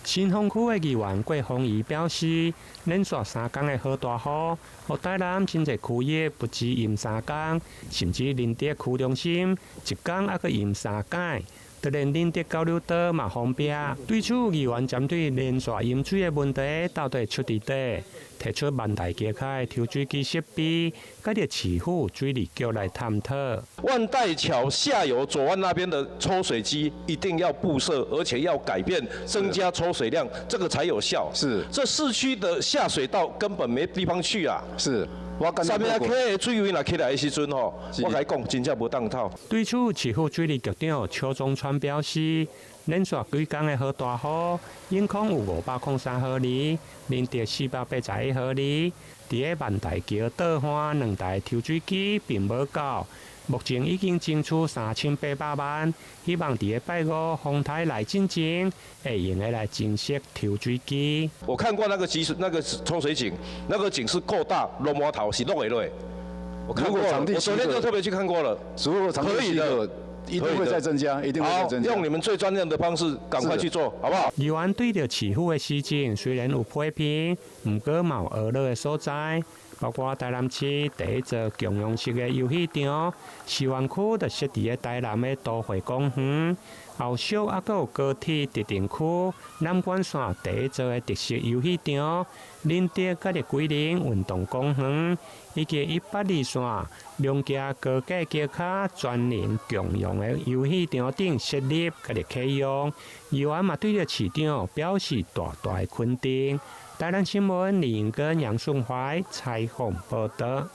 新豐區的議員郭鳳儀表示，連續3工的好大雨，予台南真濟區域不止淹三工，甚至仁德區中心一工猶閣淹三擺。就連仁德交流道嘛封閉。對此，議員針對連續淹水的問題，到底出佇佗，提出萬大橋跤的抽水機設備，佮著市府水利局來探討。萬代橋下游左岸那邊的抽水機一定要佈設，而且要改變，增加抽水量，這個才有效。這市區的下水道根本沒地方去啊。我啥物啊？溪的水位若起來的時陣吼，我共你講，真正無當透。對此，市府水利局長邱宗川表示，連續幾工的好大雨，永康有503毫厘，仁德481毫厘。佇咧萬大橋倒岸兩台抽水機並無夠，目前已經爭取3800萬，希望佇咧拜五風颱來進前，會用得來增設抽水機。我看過那個集水那個抽水井，那個井是夠大，攏滿頭是落會落。我看過了，我昨天就特別去看過了。如果場地可以的，一定會再增加，一定會再增加。用你們最專業的方式，趕快去做，好不好？議員對著市府的施政雖然有批評，毋過嘛有學樂的所在，包括台南市第一座共用式的遊戲場，士園區就設佇咧台南的都會公園，後續猶閣有高鐵特定區南管線第一座的特色遊戲場，仁德佮著龜苓運動公園，以及182線龍崎高架橋跤專人共用的遊戲場等設立佮著啟用，議員嘛對著市長表示大大的肯定。台南新聞李英根、楊順懷採訪報導。